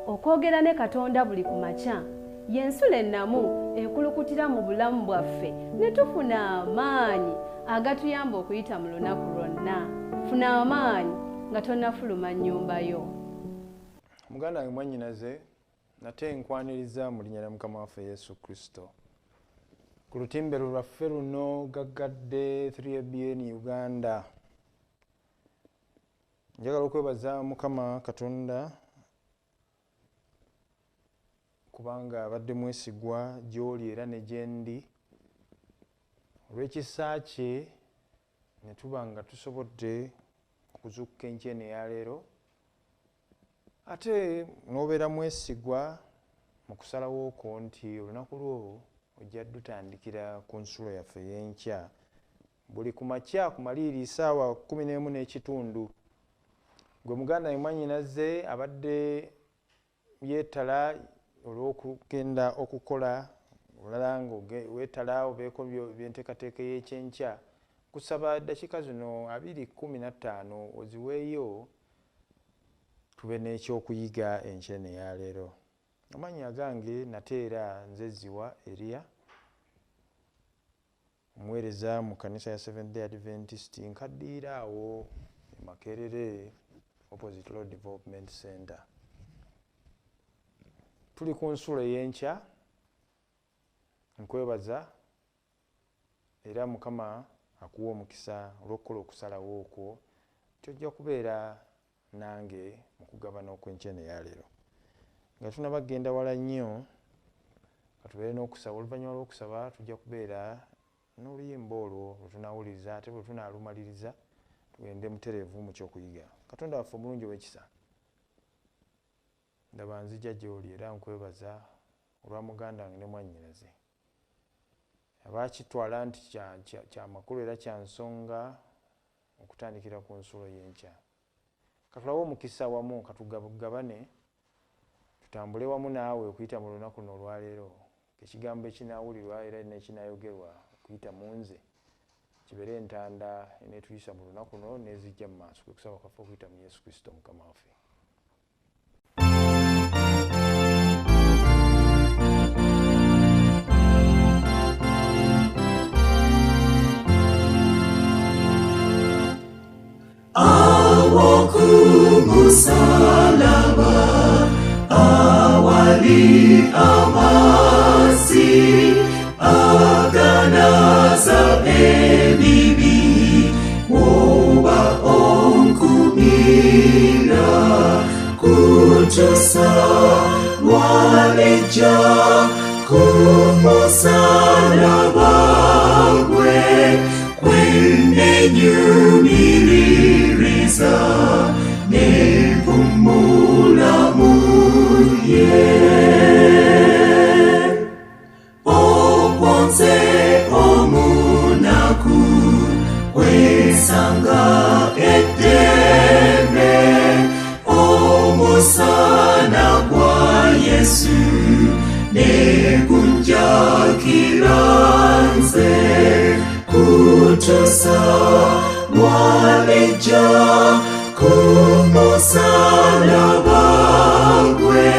Okwogera ne Katonda buli ku makya y'ensulo ennamu ekulukutira mu bulamu bwaffe ne tufuna amaanyi agatuyamba okuyita mu lunaku lwonna. Funa amaanyi nga tonnafuluma nnyumba yo. Muganda wange, mwannyinaze, nate nkwaniriza mu linnya lya Mukama waffe Yesu Kristo ku lutimbe lwaffe luno gaggadde 3ABN Uganda. Njagala okwebaza Mukama Katonda kubanga abadde mwesigwa gy'oli era ne gye ndi, olw'ekisa kye ne tuba nga tusobodde okuzuukuka enkya eno eya leero, ate n'obeera mwesigwa mu kusalawo okwo nti olunaku lwo ojja ddutandikira ku nsulo yaffe ey'enkya buli ku makya ku maliiri essaawa 11:15. Gwe muganda wange, mwannyinaze, abadde yeetala olw'okugenda okukola olala nga weetala obeeko byenteekateeka ey'ekyenkya, kusaba eddakiika zino 2:15 oziweeyo tube n'ekyokuyiga enkya eno eya leero. Amannya agange nate era nze Zziwa Eriya, omuweereza mu kkanisa ya Seventh Day Adventist, nkaddiira awo e Makerere opposite Law Development Center. Tuli ku nsulo ey'enkya, nkwebaza era Mukama akuwa omukisa olw'okukola okusalawo okwo nti ojja kubeera nange mu kugabana okw'enkya eno eya leero. Nga tunaba kugenda wala nnyo, katubeere n'okusaba. Oluvannyuma lw'okusaba tujja kubeera n'oluyimba olwo lwe tunaawuliriza, ate bwe tunaalumaliriza tugende mutereevu mu kyokuyiga. Katonda waffe omulungi ow'ekisa, ndaba nzija gy'oli era nkwebaza olwa muganda wange ne mwannyinaze abaakitwala nti kya makulu era kya nsonga okutandikira ku nsulo y'enkya. Katulabe omukisa wamu, katugabane, tutambule wamu naawe okuyita mu lunaku luno olwaleero. Ekigambo ekinaawulirwa era n'ekinaayogerwa okuyita mu nze kibeere entanda eneetuyisa mu lunaku luno n'ezijja mu maaso. Kwe kusaba kwaffe okuyita mu Yesu Kristo Mukama waffe. Awo ku musalaba awali amazzi aganaaza ebibi, woba onkumira kutuusa lw'alijja ku musalaba gwe kwenenyumiririza nempumula mu ye. Okwo nze omunaku kwesanga eddembe, omusana gwa Yesu negunjakira nze kutuusa lw'alijja ku musalaba gwe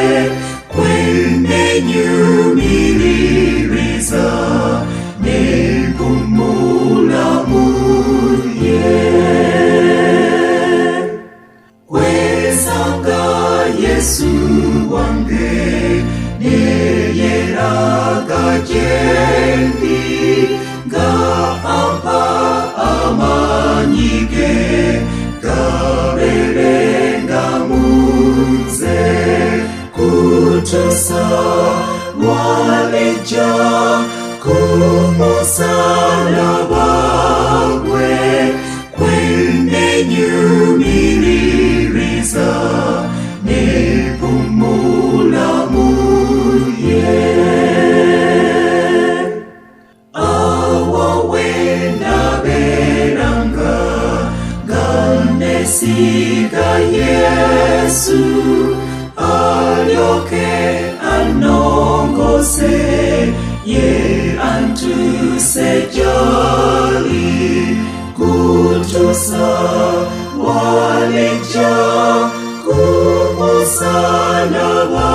kwenenyumiririza nempumula mu ye. Kwesanga Yesu wange neyeraga gyendi nga ampa amaanyi ge gabeerenga mu nze kutuusa lw'alijja ku musalaba gwe kwenenyumiririza nempumula mu ye. Awo we nabeeranga nga nesiga Yesu alyoke annongose ye antuuse gy'ali kutuusa lw'alijja ku musalaba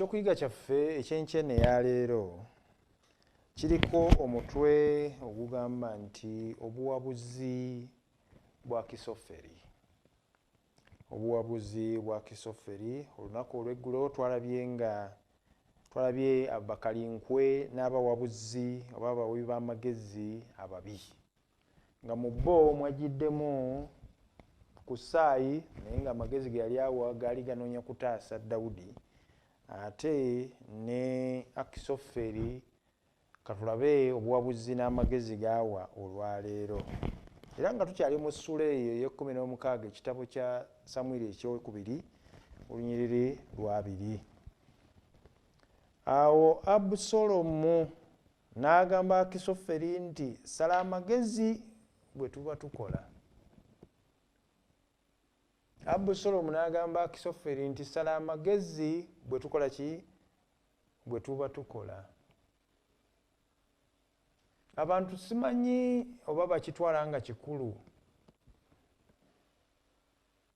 Ekyokuyiga kyaffe ekyenkya ya leero kiriko omutwe ogugamba nti obuwabuzi bwa Akisoferi. Obuwabuzi bwa Akisoferi. Olunaku olw'eggulo twalabye abakalinkwe n'abawabuzi oba abawi b'amagezi ababi, nga mu bo mwagiddemu Kusaayi, naye nga amagezi ge yali awa gaali ganoonya kutaasa Dawudi, ate ne Akisoferi. Katulabe obuwabuzi n'amagezi gaawa olwaleero. Era nga tukyali mu ssuula eyo ey'e16 ekitabo kya Samwiri ekyokubiri olunyiriri lwabiri. Awo Abusalomu n'agamba Akisoferi nti sala amagezi bwe tuba tukola. Abusalomu n'agamba Akisoferi nti sala amagezi bwe tukola ki? Bwe tuba tukola. Abantu simanyi oba bakitwala nga kikulu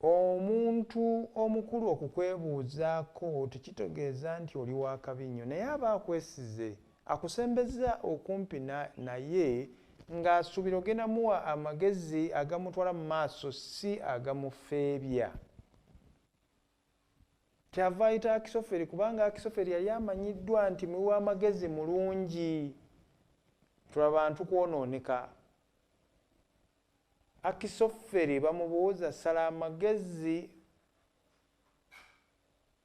omuntu omukulu okukwebuuzaako tekitegeeza nti oli wa kabi nnyo, naye aba akwesize akusembeza okumpi naye ng'asuubira ogenda muwa amagezi agamutwala mu maaso si agamufeebya. Kyava ayita Akisoferi kubanga Akisoferi yali amanyiddwa nti muwi w'amagezi mulungi. Tulaba bantu kwonooneka. Akisoferi bamubuuza sala amagezi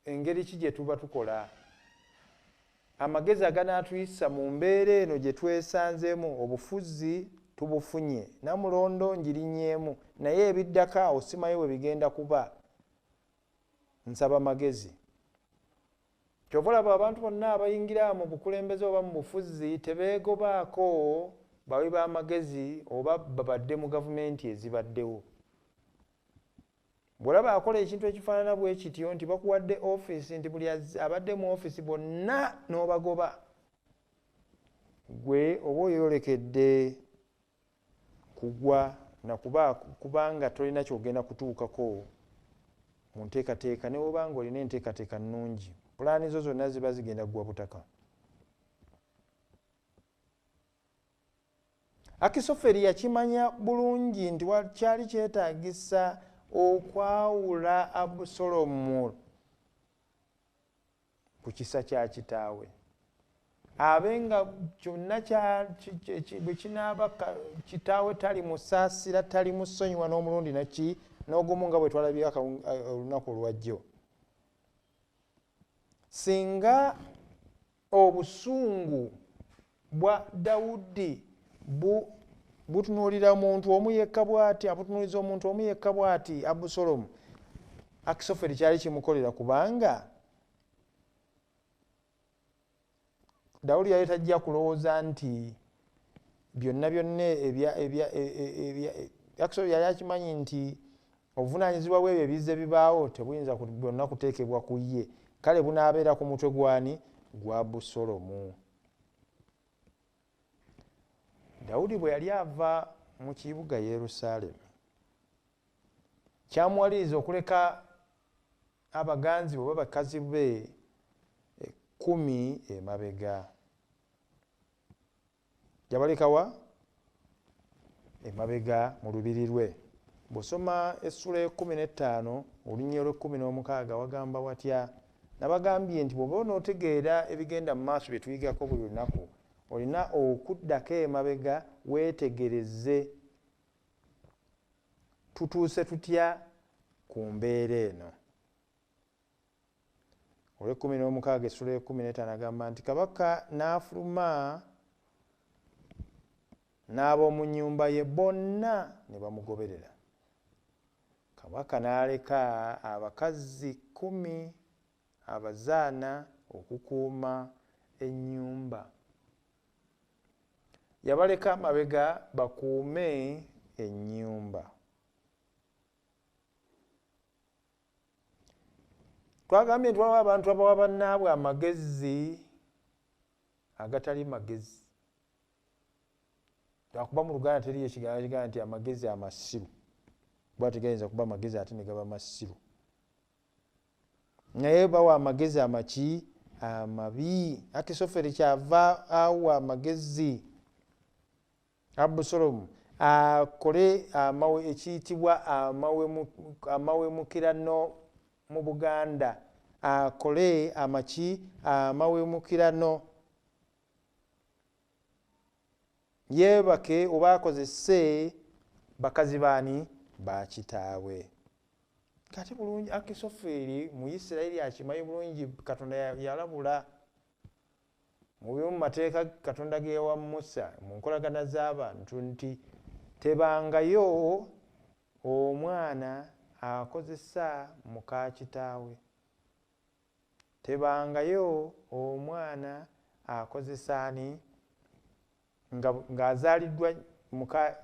engeri ki gye tuba tukola, amagezi aganaatuyisa mu mbeera eno gye twesanzeemu. Obufuzi tubufunye, namulondo ngirinyeemu, naye ebiddako awo simanyi bwe bigenda kuba, nsaba magezi. Kyova olaba abantu bonna abayingira mu bukulembeze oba mu bufuzi tebeegobaako bawi b'amagezi oba babadde mu gavumenti ezibaddewo. Bw'olaba akola ekintu ekifaanana bwe kityo nti bakuwadde ofiisi nti buli abadde mu ofiisi bonna n'obagoba, gwe oba oyolekedde kugwa nakuba kubanga tolina ky'ogenda kutuukako mu nteekateeka, ne bw'oba ng'olina enteekateeka nnungi, pulaani zo zonna ziba zigenda kugwa butaka. Akisoferi yakimanya bulungi nti kyali kyetaagisa okwawula Abusalomu ku kisa kya kitaawe, abe nga kyonna bwe kinaaba kitaawe tali musaasira, tali musonyiwa n'omulundi naki n'ogumu, nga bwe twalabye olunaku olwajjo. Singa obusungu bwa Dawudi butunuulira muntu omu yekka bw'ati, abutunuuliza omuntu omu yekka bw'ati, Abusalomu, Akisoferi kyali kimukolera kubanga Dawudi yali tajja kulowooza nti byonna byonna Akisoferi yali akimanyi nti obuvunaanyizibwa bw'ebyo ebizze bibaawo tebuyinza byonna kuteekebwa ku ye, kale bunaabeera ku mutwe gwani? Gwa Abusalomu. Dawudi bwe yali ava mu kibuga Yerusaalemi, kyamuwaliriza okuleka abaganzi oba bakazi be 10 emabega. Yabalekawa emabega mu lubiri lwe. Bw'osoma essula 15 olunyiriri lw'e16 wagamba watya? Nabagambye nti bw'oba onootegeera ebigenda mu maaso bye tuyigako buli lunaku, olina okuddako emabega weetegereze tutuuse tutya ku mbeera eno. Olw'e16 essula 15 agamba nti kabaka n'afuluma n'ab'omu nnyumba ye bonna ne bamugoberera. Kabaka n'aleka abakazi 10 abazaana okukuuma ennyumba. Yabaleka amabega bakuume ennyumba. Twagambye nti waliwo abantu abawa bannaabwe amagezi agatali magezi. Lwakuba mu Luganda teriyo ekigambo kigamba nti amagezi amasiru, kuba tegayinza kuba magezi ate ne gaba masiru. Naye bawa amagezi amaki Amabi. Akisoferi kyava awa amagezi Abusalomu akole amawe ekiyitibwa amawemukirano mu Buganda, akole amaki amawemukirano, yeebake oba akozese bakazi baani? Bakitaawe. Kati bulungi Akisoferi mu Isirayiri akimanyi bulungi, Katonda yalabula mu bimu mu mateeka Katonda ge yawa Musa mu nkolagana z'abantu nti tebangayo omwana akozesa muka kitaawe, tebangayo omwana akozesa ani ng'azaaliddwa muka,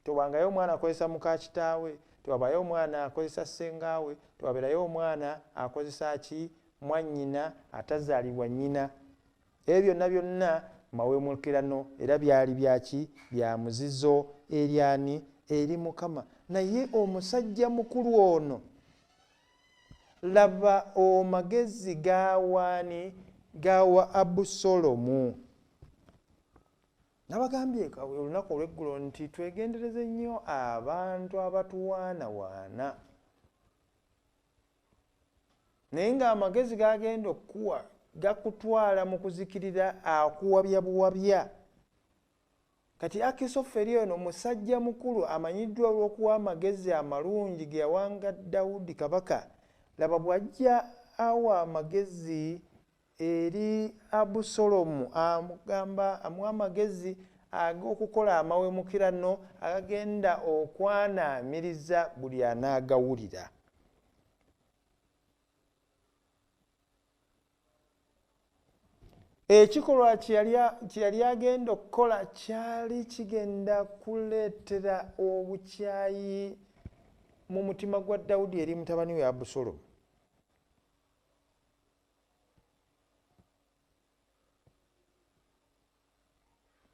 tebangayo omwana akozesa muka kitaawe, tewabayo omwana akozesa ssengaawe, tewabeerayo omwana akozesa ki? Mwannyina atazaalibwa nnyina. Ebyo byonna byonna mawemukirano era byali byaki? Bya muzizo eri ani? Eri Mukama. Naye omusajja mukulu ono laba omagezi gawaani? Gawa Abusalomu. Nabagambye olunaku olw'eggulo nti twegendereze nnyo abantu abatuwaanawaana, naye ng'amagezi gagenda okukuwa gakutwala mu kuzikirira, akuwabya buwabya. Kati Akisoferi ono musajja mukulu amanyiddwa olw'okuwa amagezi amalungi ge yawanga Dawudi kabaka. Laba bw'ajja awa amagezi eri Abusalomu, amugamba amuwa amagezi ag'okukola amawemukirano agagenda okwanaamiriza buli anaagawulira. Ekikolwa kye yali agenda okukola kyali kigenda kuleetera obukyayi mu mutima gwa Dawudi eri mutabani we Abusalomu.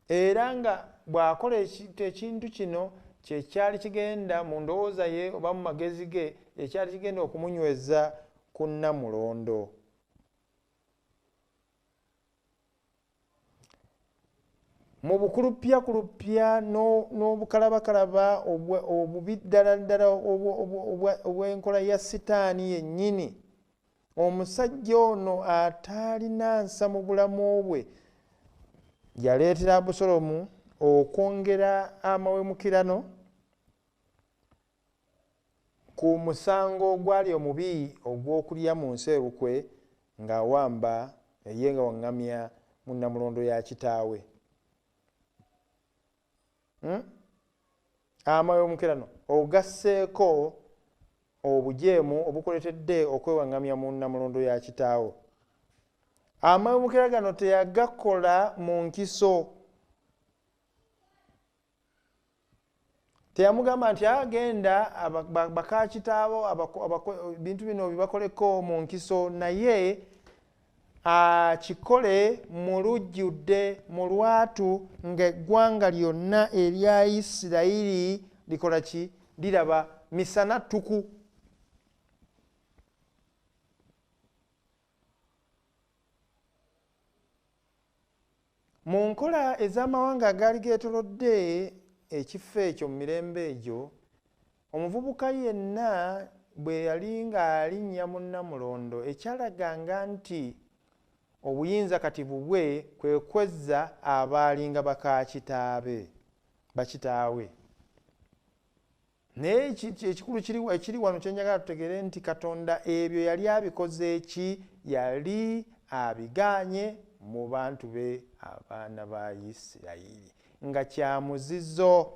Era nga bw'akola ekintu kino kyekyali kigenda mu ndowooza ye oba mu magezi ge, ekyali kigenda okumunyweza ku nnamulondo. Mu bukulupyakulupya n'obukalabakalaba obubi ddala ddala obw'enkola ya Sitaani yennyini, omusajja ono ataalina nsa mu bulamu bwe yaleetera Abusalomu okwongera amawemukirano ku musango ogwali omubi ogw'okulya mu nsi erukwe ng'awamba ye nga waŋŋamya mu nnamulondo ya kitaawe. Amawemukirano ogasseeko obujeemu obukuleetedde okwewaŋŋamya mu nnamulondo ya kitaawo. Amawemukirano gano teyagakola mu nkiso. Teyamugamba nti agenda baka kitaawo ebintu bino bibakoleko mu nkiso, naye akikole mu lujjudde mu lwatu ng'eggwanga lyonna erya Isirayiri likola ki? Liraba misana ttuku. Mu nkola ez'amawanga agaali geetolodde ekifo ekyo mu mirembe egyo, omuvubuka yenna bwe yali ng'alinnya mu nnamulondo, ekyalaganga nti obuyinza kati bubwe kwe kwezza abaalinga bakitaawe. Naye ekikulu ekiri wano kye njagala tutegeere nti Katonda ebyo yali abikoze ki? Yali abigaanye mu bantu be abaana ba Isirayiri nga kya muzizo.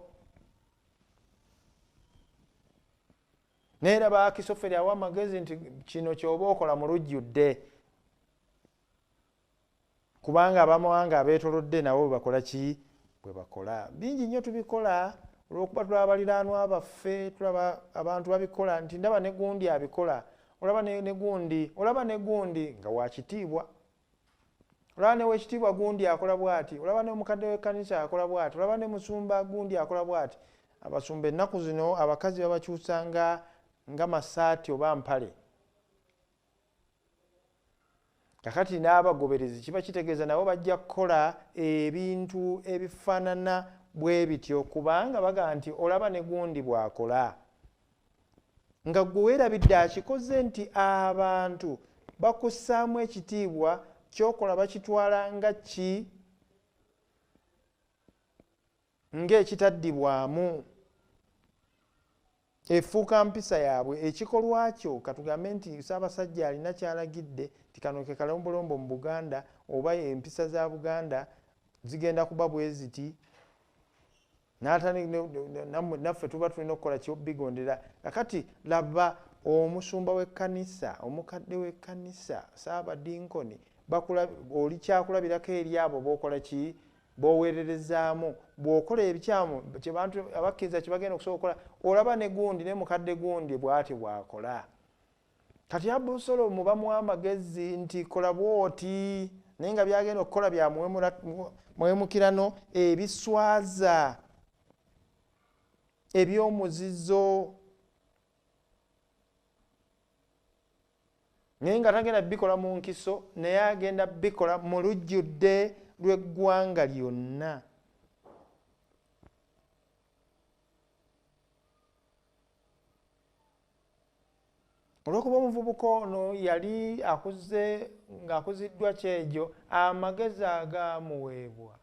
Naye laba Akisoferi awa amagezi nti kino ky'oba okola mu lujjudde, kubanga abamawanga abeetolodde nabo bwe bakola ki? Bwe bakola. Bingi nnyo tubikola olw'okuba tulaba baliraanwa baffe, tulaba abantu babikola nti ndaba ne gundi abikola, olaba ne gundi, olaba ne gundi nga wa kitiibwa, olaba ne w'ekitiibwa gundi akola bw'ati, olaba ne mukadde w'ekkanisa akola bw'ati, olaba ne musumba gundi akola bw'ati. Abasumba ennaku zino abakazi babakyusa nga masaati oba mpale. Kakati n'abagoberezi kiba kitegeeza nabo bajja kukola ebintu ebifaanana bwe bityo, kubanga baga nti olaba ne gundi bw'akola. Nga gwe weerabidde akikoze nti abantu bakussaamu ekitiibwa, ky'okola bakitwala nga ki? Ng'ekitaddibwamu. Efuuka mpisa yaabwe. Ekikolwa kyo, katugambe nti Ssaabasajja alina ky'alagidde nti kano ke kalombolombo mu Buganda oba empisa za Buganda zigenda kuba bwe ziti, naffe tuba tulina okukola kyobigondera. Kakati laba omusumba w'ekkanisa, omukadde w'ekkanisa, Ssaabadinkoni, oli kyakulabirako eri abo b'okola ki? B'oweererezaamu. Bw'okola ebikyamu kyebantu abakkiriza kye bagenda okusobola okukola, olaba ne gundi ne mukadde gundi bw'ati bw'akola. Kati Abusalomu bamuwa amagezi nti kola bw'oti, naye nga by'agenda okukola bya muwemukirano, ebiswaza, eby'omuzizo, naye nga tagenda bikola mu nkiso, naye agenda bikola mu lujjudde lw'eggwanga lyonna. Olw'okuba omuvubuka ono yali akuze ng'akuziddwa kyejo, amagezi agaamuweebwa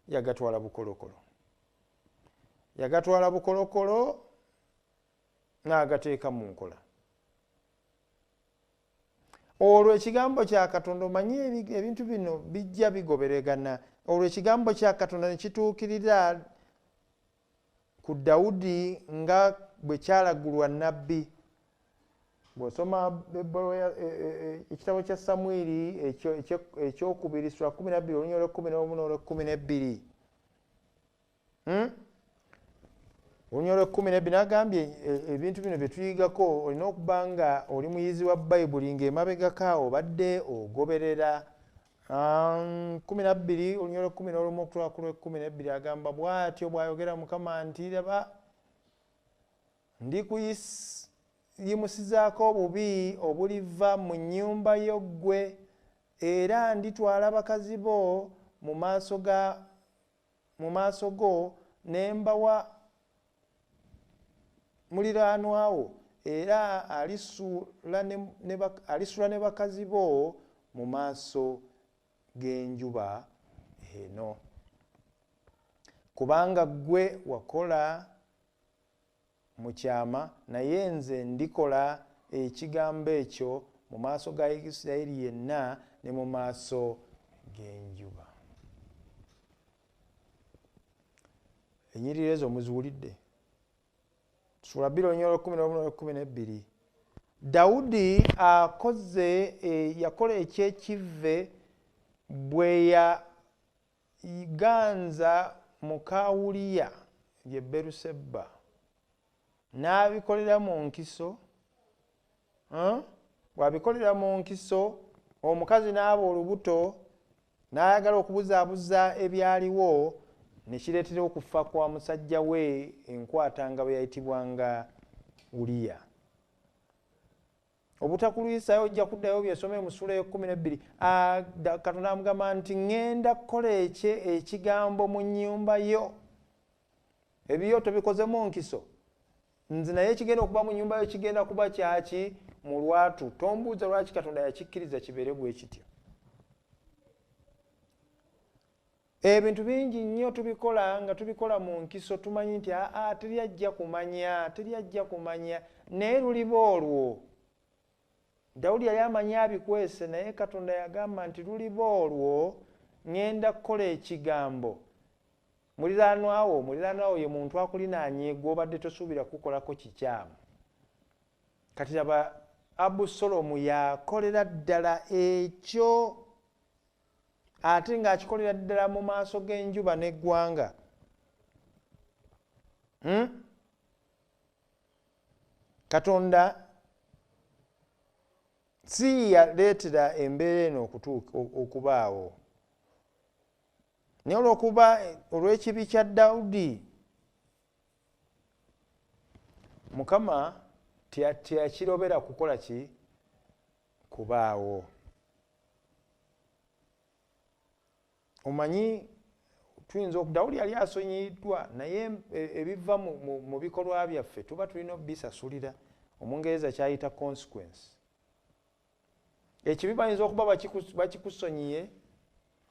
yagatwala bukolokolo. Yagatwala bukolokolo n'agateeka mu nkola. Olwo ekigambo kya Katonda, omanyi ebintu bino bijja bigoberegana. Olwo ekigambo kya Katonda ne kituukirira ku Dawudi nga bwe kyalagulwa nnabbi. Bw'osoma ekitabo kya Samwiri ekyokubiri sura 12 olunyiriri lw'ekkumi n'omu n'olw'ekkumi n'ebbiri. Olunyiriri lw'ekkumi n'ebbiri n'agambye ebintu bino bye tuyigako, olina okuba nga oli muyizi wa Bayibuli ng'emabegako awo obadde ogoberera. 12 olunyiriri lw'ekkumi n'olumu okutuuka ku lw'ekkumi n'ebbiri agamba bw'atyo bw'ayogera Mukama nti laba ndikuyimusizaako obubi obuliva mu nnyumba yo ggwe, era nditwala bakazi bo mu maaso go ne mbawa muliraanwa wo, era alisula ne bakazi bo mu maaso g'enjuba eno. Kubanga ggwe wakola mu kyama, naye nze ndikola ekigambo ekyo mu maaso ga Isirayiri yenna ne mu maaso g'enjuba. Ennyiriri ezo muziwulidde? Sura 2 olunyiriri lw'ekkumi n'olumu n'olw'ekkumi n'ebbiri. Dawudi akoze yakola ekyekivve bwe yaganza muka Uliya ye Beruseba, n'abikolera mu nkiso. Bw'abikolera mu nkiso, omukazi n'aba olubuto, n'ayagala okubuzaabuza ebyaliwo, ne kireetera okufa kwa musajja we enkwata nga bwe yayitibwanga Uliya. Obutakulwisaayo ojja kuddayo byesome mu ssuula ey'ekkumi n'ebbiri. Katonda amugamba nti ŋŋenda kukola ekigambo mu nnyumba yo. Ebyo tobikoze mu nkiso. Nze naye ekigenda okuba mu nnyumba yo kigenda kuba kyaki? Mu lwatu. Tombuuza lwaki Katonda yakikkiriza kibeere bwe kityo. Ebintu bingi nnyo tubikola nga tubikola mu nkiso, tumanyi nti aa teri ajja kumanya, teri ajja kumanya, naye luliba olwo. Dawudi yali amanyi abikwese, naye Katonda yagamba nti luliba olwo ŋŋenda kukola ekigambo. Muliraanwa wo ye muntu akulinaanye gw'obadde tosuubira kukolako kikyamu. Kati laba Abusalomu yakolera ddala ekyo, ate ng'akikolera ddala mu maaso g'enjuba n'eggwanga. Katonda si yaleetera embeera eno okubaawo, naye olw'okuba olw'ekibi kya Dawudi, Mukama teyakirobera kukola ki? Kubaawo. Omanyi tuyinza Dawudi yali asonyiyiddwa, naye ebiva mu bikolwa byaffe tuba tulina obisasulira. Omungereza kyayita consequence. Ekibi bayinza okuba bakikusonyiye,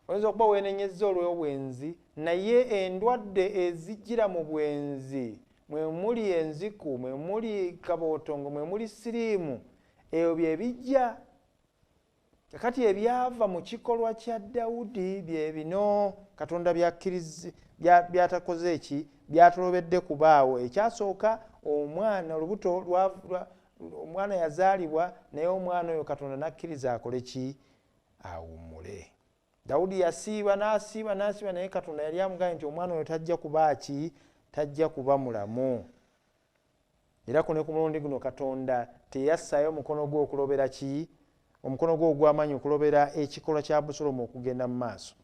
oyinza okuba weenenyezza olw'obwenzi, naye endwadde ezijjira mu bwenzi, mwe muli enziku, mwe muli kabootongo, mwe muli siriimu, ebyo bye bijja. Kakati ebyava mu kikolwa kya Dawudi bye bino Katonda byatakoze eki byatolobedde kubaawo. Ekyasooka, omwana olubuto omwana yazaalibwa, naye omwana oyo Katonda n'akkiriza akole ki? Awummule. Dawudi yasiiba n'asiiba n'asiiba, naye Katonda yali amugambye nti omwana oyo tajja kuba ki? Tajja kuba mulamu. Era ku ne ku mulundi guno Katonda teyassaayo mukono gwe okulobera ki? Omukono gwe ogw'amaanyi okulobera ekikolwa kya Abusaalomu okugenda mu maaso.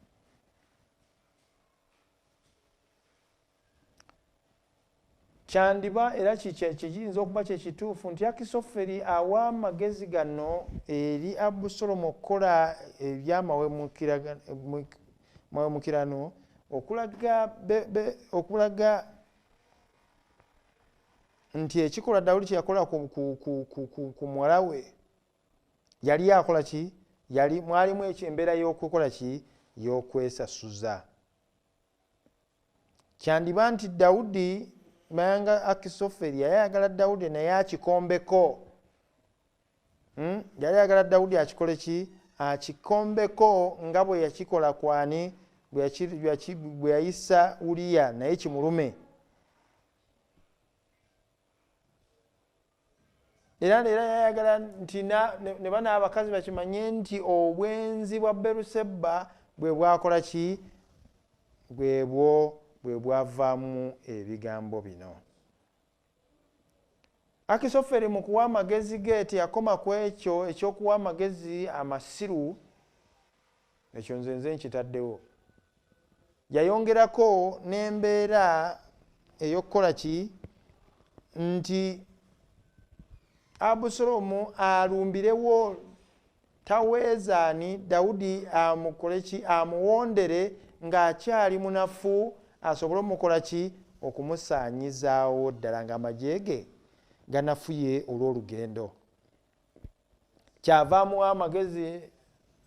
Kyandiba era kiyinza okuba kye kituufu nti Akisoferi awa amagezi gano eri Abusaalomu okukola ebyamawemukirano okulaga nti ekikolwa Dawudi kye yakola ku muwala we yali akola ki? Yali mwalimu embeera y'okukola ki? Y'okwesasuza. Kyandiba nti Dawudi mayanga Akisoferi yali ayagala Dawudi naye akikombeko. Yali ayagala Dawudi akikole ki? Akikombeko nga bwe yakikola kwani, bwe yayisa Uliya naye kimulume. Era yayagala nti ne bano abakazi bakimanye nti obwenzi bwa Beruseba bwe bwakola ki? Bwe bwavaamu ebigambo bino. Akisoferi mu kuwa amagezi ge teyakoma ku ekyo ekyokuwa amagezi amasiru, ekyo nze nkitaddewo. Yayongerako n'embeera ey'okukola ki? Nti Abusaalomu alumbirewo taweezaani Dawudi amukole ki? Amuwondere ng'akyali munafu asobole omukola ki? Okumusaanyizaawo ddala ng'amagye ge ganafuye olw'olugendo. Kyava amuwa amagezi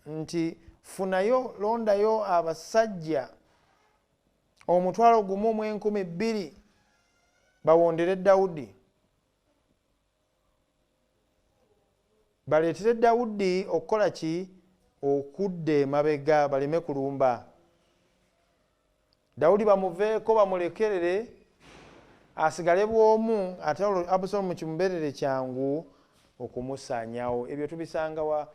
nti funayo, londayo abasajja 1,000 bawondere Dawudi, baleetere Dawudi okukola ki? Okudda emabega baleme kulumba. Dawudi bamuveeko bamulekerere asigale bw'omu, ate olwo Abusaalomu kimubeerere kyangu okumusaanyaawo. Ebyo tubisanga wa?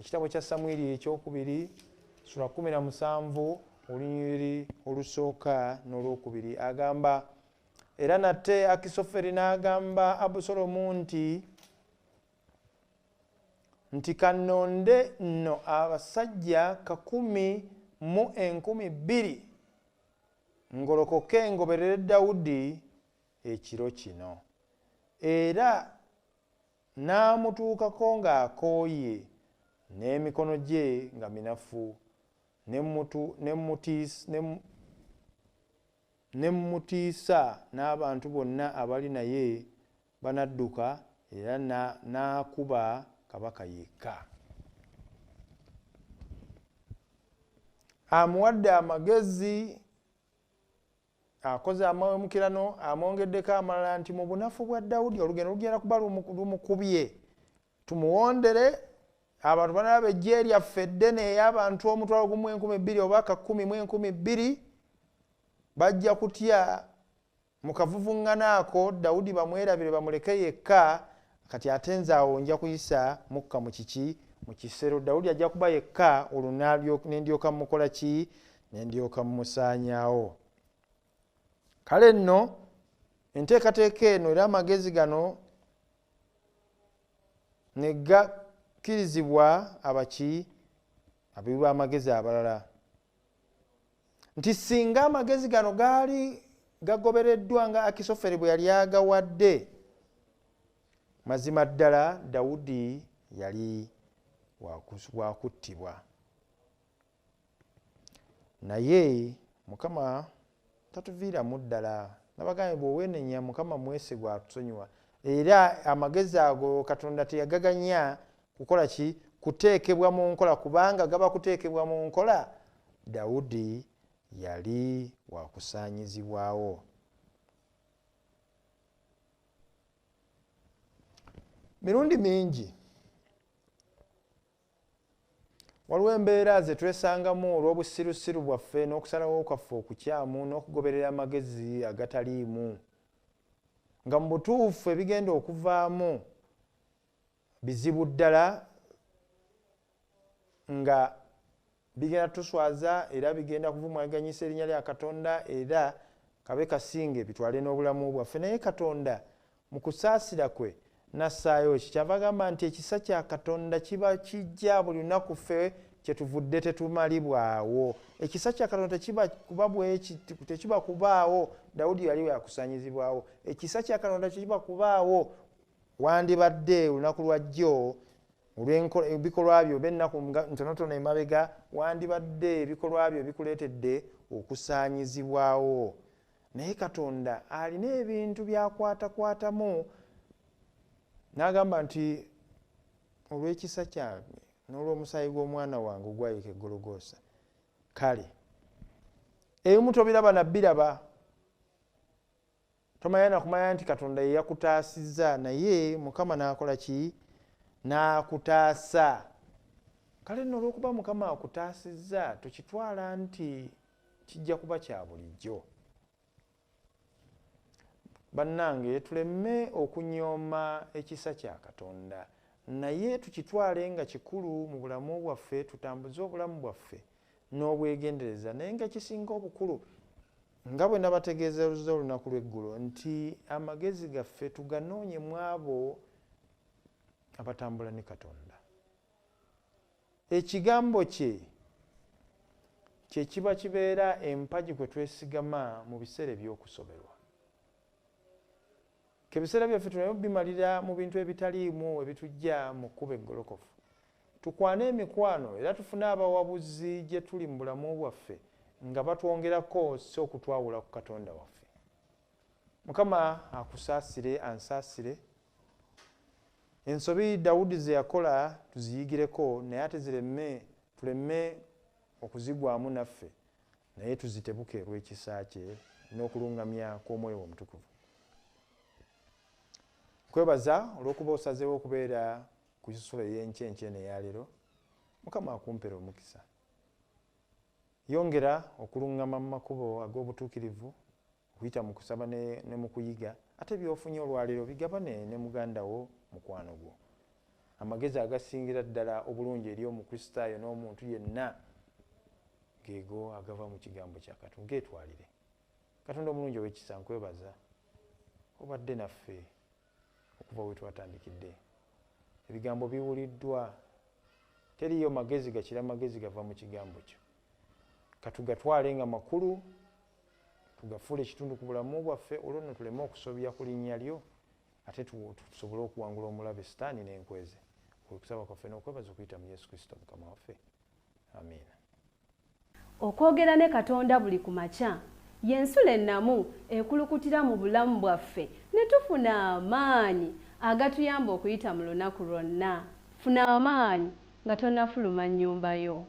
Ekitabo kya Samwiri ekyokubiri sura 17 olunyiriri olusooka n'olwokubiri. Agamba, era nate Akisoferi n'agamba Abusaalomu nti kannonde nno abasajja 1,000 ngolokoke ngoberere Dawudi ekiro kino. Era n'amutuukako ng'akooye n'emikono gye nga minafu, ne mmutiisa n'abantu bonna abali naye banadduka, era n'akuba kabaka yekka. Amuwadde amagezi, akoze amawemukirano, amwongeddeko amalala nti mu bunafu bwa Dawudi olugendo lugenda kuba lumukubye, tumuwondere abantu banalaba ejje lyaffe eddene ey'abantu 1,000 oba 10,000 bajja kutya mu kavuvuŋŋano ako, Dawudi bamwerabire bamuleke yekka. Kati ate nze awo nja kuyisa mukka mu kiki? Mu kisero. Dawudi ajja kuba yekka, olwo ne ndyoka mmukola ki? Ne ndyoka mmusaanyaawo. Kale nno enteekateeka eno era amagezi gano ne gakkirizibwa abaki? Abawi b'amagezi abalala. Nti singa amagezi gano gaali gagobereddwa nga Akisoferi bwe yali agawadde, mazima ddala Dawudi yali Wakuttibwa. Naye Mukama tatuviiramu ddala. Nabagambye, bw'oweenenya, Mukama mwesigwa, atusonyiwa. Era amagezi ago Katonda teyagaganya kukola ki? Kuteekebwa mu nkola, kubanga gaba kuteekebwa mu nkola, Dawudi yali wakusaanyizibwawo. Mirundi mingi waliwo embeera ze twesangamu olw'obusirusiru bwaffe n'okusalawo kwaffe okukyamu n'okugoberera amagezi agataliimu, nga mu butuufu ebigenda okuvaamu bizibu ddala, nga bigenda tuswaza era bigenda kuvumaganyisa erinnya lya Katonda, era kabe kasinge bitwale n'obulamu bwaffe. Naye Katonda mu kusaasira kwe nassaayo eki kyava agamba nti ekisa kya Katonda kiba kijja buli lunaku, ffe kyetuvudde tetumalibwawo. Ekisa kya Katonda tekiba kubaawo, Dawudi yali yakusanyizibwawo. Ekisa kya Katonda tekiba kubaawo, wandibadde olunaku lwa jjo ebikolwa byo oba ennaku ntonotono emabega, wandibadde ebikolwa byo bikuleetedde okusaanyizibwawo. Naye Katonda alina ebintu byakwatakwatamu n'agamba nti olw'ekisa kyange n'olw'omusaayi gw'omwana wange ogwayika eggologoosa. Kale ebimu tobiraba nabbiraba, tomanya nakumanya nti Katonda ye yakutaasizza, naye Mukama n'akola ki? N'akutaasa. Kale nno olw'okuba Mukama akutaasizza, tokitwala nti kijja kuba kya bulijjo. Bannange, tuleme okunyooma ekisa kya Katonda, naye tukitwale nga kikulu mu bulamu bwaffe, tutambuze obulamu bwaffe n'obwegendereza. Naye nga kisinga obukulu, nga bwe nabategeezezza olunaku lw'eggulo, nti amagezi gaffe tuganoonye mu abo abatambula ne Katonda. Ekigambo kye kye kiba kibeera empagi kwe twesigama mu biseera eby'okusoberwa. Ebiseera byaffe tuleme bimalira mu bintu ebitaliimu ebitujja mu kkubo eggolokofu. Tukwane emikwano era tufune abawabuzi gye tuli mu bulamu bwaffe nga batwongerako, si okutwawula ku Katonda waffe. Mukama akusaasire, ansaasire. Ensobi Dawudi ze yakola tuziyigireko, naye ate tuleme okuzigwamu naffe, naye tuzitebuke olw'ekisa kye n'okuluŋŋamya kw'Omwoyo Omutukuvu. Nkwebaza olw'okuba osazeewo okubeera ku kisulo ey'enkya enkya eno eyaleero. Mukama akumpere omukisa. Yongera okuluŋŋama mu makubo ag'obutuukirivu okuyita mu kusaba ne mu kuyiga, ate by'ofunye olwaleero bigabane ne muganda wo, mukwano gwo. Amagezi agasingira ddala obulungi eri Omukristaayo n'omuntu yenna geego agava mu kigambo kya Katonda. Geetwalire. Katonda omulungi ow'ekisa, nkwebaza obadde naffe okuva we twatandikidde. Ebigambo biwuliddwa, teriyo magezi gakira magezi gava mu kigambo kyo. Katugatwale nga makulu, tugafuule ekitundu ku bulamu bwaffe, olwo nno tuleme okusobya ku linnya lyo, ate tusobole okuwangula omulabe Sitaani n'enkweze. Okusaba kwaffe n'okwebaza okuyita mu Yesu Kristo Mukama waffe. Amiina. Okwogera ne Katonda buli ku makya y'ensulo ennamu ekulukutira mu bulamu bwaffe ne tufuna amaanyi agatuyamba okuyita mu lunaku lwonna. Funa amaanyi nga tonnafuluma nnyumba yo.